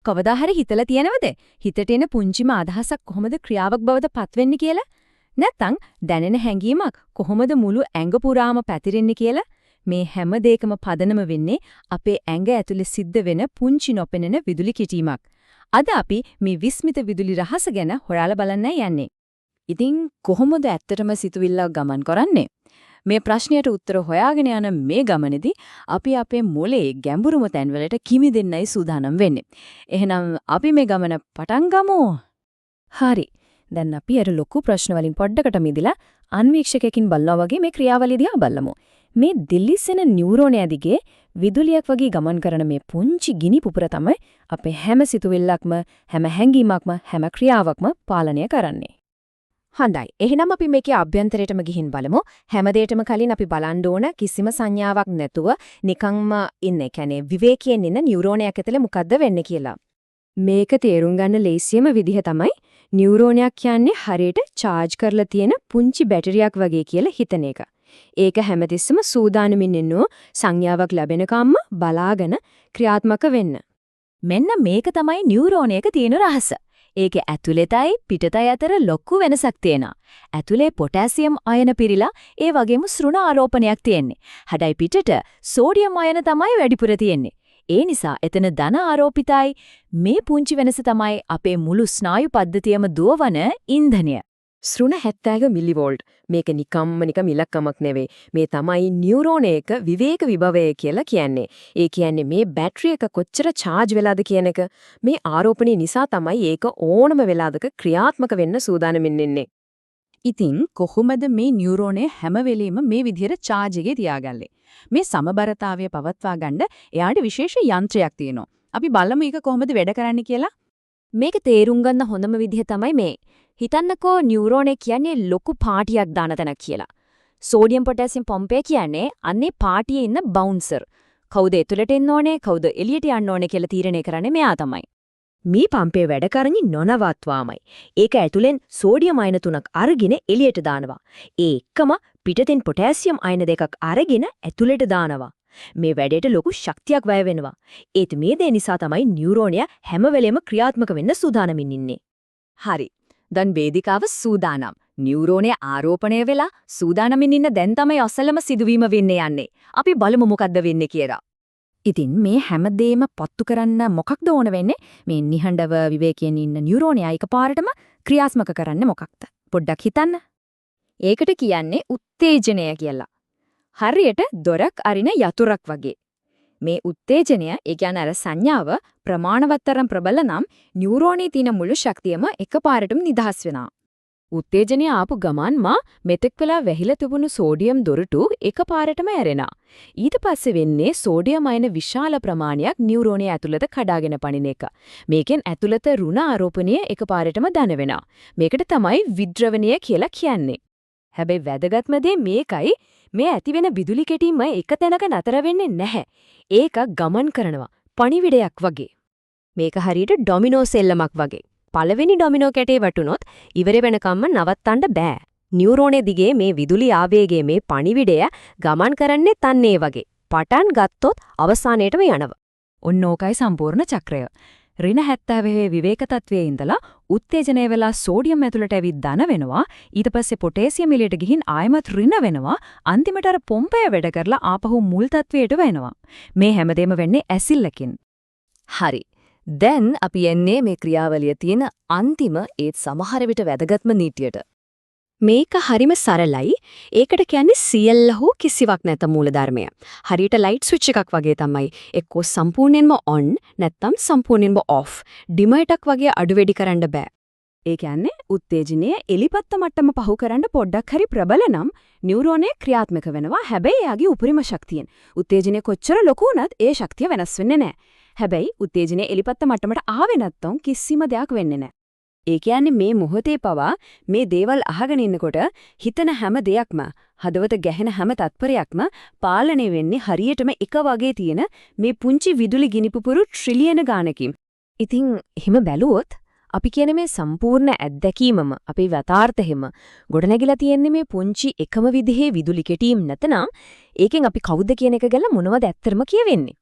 කවදා හරි හිතලා තියෙනවද? හිතට එන පුංචිම අදහසක් කොහොමද ක්‍රියාවක් බවට පත්වෙන්නේ කියලා? නැත්නම් දැනෙන හැඟීමක් කොහොමද මුළු ඇඟ පුරාම පැතිරෙන්නේ කියලා? මේ හැම දෙයකම පදනම වෙන්නේ අපේ ඇඟ ඇතුලේ සිද්ධ වෙන පුංචි නොපෙනෙන විදුලි කිටීමක්. අද අපි මේ විස්මිත විදුලි රහස ගැන හොයාලා බලන්නයි යන්නේ. ඉතින් කොහොමද ඇත්තටම සිතුවිල්ලක් ගමන් කරන්නේ? මේ ප්‍රශ්නයට උත්තර හොයාගෙන යන මේ ගමනේදී අපි අපේ මොලේ ගැඹුරුම තැන්වලට කිමිදෙන්නයි සූදානම් වෙන්නේ. එහෙනම් අපි මේ ගමන පටන් ගමු. හරි. දැන් අපි අර ලොකු ප්‍රශ්න වලින් පොඩ්ඩකට මිදිලා අන්වීක්ෂකයකින් බලනවා වගේ මේ ක්‍රියාවලිය දිහා බලමු. මේ දිලිසෙන නියුරෝනය දිගේ විදුලියක් වගේ ගමන් කරන මේ පුංචි ගිනි පුපුර තමයි අපේ හැම සිතුවිල්ලක්ම, හැම හැඟීමක්ම, හැම ක්‍රියාවක්ම පාලනය කරන්නේ. හොඳයි. එහෙනම් අපි මේකේ අභ්‍යන්තරයටම ගිහින් බලමු. හැම දෙයකටම කලින් අපි බලන්න ඕන කිසිම සංඥාවක් නැතුව නිකන්ම ඉන්න, ඒ කියන්නේ විවේකයෙන් ඉන්න නියුරෝනයක් ඇතුලේ මොකද්ද වෙන්නේ කියලා. මේක තේරුම් ගන්න ලේසියම විදිහ තමයි නියුරෝනයක් කියන්නේ හරියට චාර්ජ් කරලා තියෙන පුංචි බැටරියක් වගේ කියලා හිතන එක. ඒක හැමතිස්සෙම සූදානමින් ඉන්නව සංඥාවක් ලැබෙනකම්ම බලාගෙන ක්‍රියාත්මක වෙන්න. මෙන්න මේක තමයි නියුරෝනයක තියෙන රහස. ඒකේ ඇතුළතයි පිටතයි අතර ලොකු වෙනසක් තියෙනවා. ඇතුලේ පොටෑසියම් අයන පිරීලා ඒ වගේම ඍණ ආරෝපණයක් තියෙන්නේ. හැබැයි පිටට සෝඩියම් අයන තමයි වැඩිපුර තියෙන්නේ. ඒ නිසා එතන ධන ආරෝපිතයි. මේ පුංචි වෙනස තමයි අපේ මුළු ස්නායු පද්ධතියම දුවවන ඉන්ධනය. ඍණ 70 මිලිවෝල්ට්. මේක නිකම්ම නිකම් ඉලක්කමක් නෙවෙයි. මේ තමයි නියුරෝන එක විවේක විභවය කියලා කියන්නේ. ඒ කියන්නේ මේ බැටරි එක කොච්චර චාර්ජ් වෙලාද කියන එක. මේ ආරෝපණය නිසා තමයි ඒක ඕනම වෙලාවක ක්‍රියාත්මක වෙන්න සූදානමින් ඉන්නේ. ඉතින් කොහොමද මේ නියුරෝනය හැම වෙලෙම මේ විදිහට චාර්ජ් එකේ තියාගන්නේ? මේ සමබරතාවය පවත්වා ගන්න එයාට විශේෂ යන්ත්‍රයක් තියෙනවා. අපි බලමු ඒක කොහොමද වැඩ කරන්නේ කියලා. මේක තේරුම් ගන්න හොඳම විදිහ තමයි මේ. හිතන්නකෝ නියුරෝනේ කියන්නේ ලොකු පාටියක් දාන තැනක් කියලා. සෝඩියම් පොටෑසියම් පම්පය කියන්නේ අන්නේ පාටියේ ඉන්න බවුන්සර්. කවුද ඇතුළට එන්න ඕනේ, කවුද එළියට යන්න ඕනේ කියලා තීරණය කරන්නේ මෙයා තමයි. මේ පම්පේ වැඩ කරන්නේ නොනවත්වාමයි. ඒක ඇතුලෙන් සෝඩියම් අයන තුනක් අරගෙන එළියට දානවා. ඒ එක්කම පිටතෙන් පොටෑසියම් අයන දෙකක් අරගෙන ඇතුළට දානවා. මේ වැඩේට ලොකු ශක්තියක් වැය වෙනවා. ඒත් මේ දේ නිසා තමයි නියුරෝනය හැම වෙලේම ක්‍රියාත්මක වෙන්න සූදානමින් ඉන්නේ. හරි. දැන් වේදිකාව සූදානම්. නියුරෝනය ආරෝපණය වෙලා සූදානමින් ඉන්න දැන් තමයි අසලම සිදුවීම වෙන්න යන්නේ. අපි බලමු මොකද්ද වෙන්නේ කියලා. ඉතින් මේ හැමදේම පත්තු කරන්න මොකක්ද ඕන වෙන්නේ? මේ නිහඬව විවේකයෙන් ඉන්න නියුරෝනය එකපාරටම ක්‍රියාත්මක කරන්න මොකක්ද? පොඩ්ඩක් හිතන්න. ඒකට කියන්නේ උත්තේජනය කියලා. හරියට දොරක් අරින යතුරක් වගේ. මේ උත්තේජනය, ඒ කියන්නේ අර සංඥාව ප්‍රමාණවත් තරම් ප්‍රබල නම් නියුරෝනේ තියෙන මුළු ශක්තියම එකපාරටම නිදහස් වෙනවා. උත්තේජනය ආපු ගමන්ම මෙතෙක් වෙලා වැහිලා තිබුණු සෝඩියම් දොරටු එකපාරටම ඇරෙනවා. ඊට පස්සේ වෙන්නේ සෝඩියම් අයන විශාල ප්‍රමාණයක් නියුරෝනය ඇතුළත කඩාගෙන පනින එක. මේකෙන් ඇතුළත ඍණ ආරෝපණය එකපාරටම ධන වෙනවා. මේකට තමයි විද්‍රවණය කියලා කියන්නේ. හැබැයි වැදගත්ම දේ මේකයි, මේ ඇති වෙන විදුලි කෙටීම එක තැනක නතර වෙන්නේ නැහැ. ඒක ගමන් කරනවා. පණිවිඩයක් වගේ. මේක හරියට ඩොමිනෝ සෙල්ලමක් වගේ. පළවෙනි ඩොමිනෝ කැටේ වැටුනොත් ඉවර වෙනකම්ම නවත්තන්න බෑ. නියුරෝනේ දිගේ මේ විදුලි ආවේගයේ මේ පණිවිඩය ගමන් කරන්නේ තන්නේ වගේ. පටන් ගත්තොත් අවසානයේටම යනවා. ඔන්න ඕකයි සම්පූර්ණ චක්‍රය. ඍණ 70 විවේක තත්වයේ ඉඳලා උත්තේජනය වෙලා සෝඩියම් ඇතුළට ඇවිත් ධන වෙනවා. ඊට පස්සේ පොටෑසියම් එළියට ගිහින් ආයෙමත් ඍණ වෙනවා. අන්තිමට අර පොම්පය වැඩ කරලා ආපහු මුල් තත්වයට වෙනවා. මේ හැමදේම වෙන්නේ ඇසිල්ලකින්. හරි. දැන් අපි එන්නේ මේ ක්‍රියාවලිය තියෙන අන්තිම ඒත් සමහර විට වැදගත්ම නීතියට. මේක හරිම සරලයි. ඒකට කියන්නේ සියල්ල හෝ කිසිවක් නැත මූලධර්මය. හරියට ලයිට් ස්විච් එකක් වගේ තමයි. එක්කෝ සම්පූර්ණයෙන්ම ඔන් නැත්නම් සම්පූර්ණයෙන්ම ඔෆ්. ඩිමර් එකක් වගේ අඩු වැඩි කරන්න බෑ. ඒ කියන්නේ උත්තේජනය එලිපත්ත මට්ටම පහු කරන්න පොඩ්ඩක් හරි ප්‍රබල නම් නියුරෝනය ක්‍රියාත්මක වෙනවා. හැබැයි එයාගේ උපරිම ශක්තියෙන්. උත්තේජනය කොච්චර ලොකු වුණත් ඒ ශක්තිය වෙනස් වෙන්නේ නැහැ. හැබැයි උත්තේජනය එලිපත්ත මට්ටමට ආවේ නැත්නම් කිසිම දෙයක් වෙන්නේ නැහැ. ඒ කියන්නේ මේ මොහොතේ පවා මේ දේවල් අහගෙන ඉන්නකොට හිතන හැම දෙයක්ම, හදවත ගැහෙන හැම තත්පරයක්ම පාලනය වෙන්නේ හරියටම එක වගේ තියෙන මේ පුංචි විදුලි ගිනිපුපුරු ට්‍රිලියන ගානකින්. ඉතින් එහෙම බැලුවොත් අපි කියන මේ සම්පූර්ණ අත්දැකීමම, අපේ යථාර්ථ හැම ගොඩනැගිලා තියෙන්නේ මේ පුංචි එකම විදිහේ විදුලි කෙටීම් නැතනම් ඒකෙන් අපි කවුද කියන එක ගැන මොනවද ඇත්තටම කියවෙන්නේ?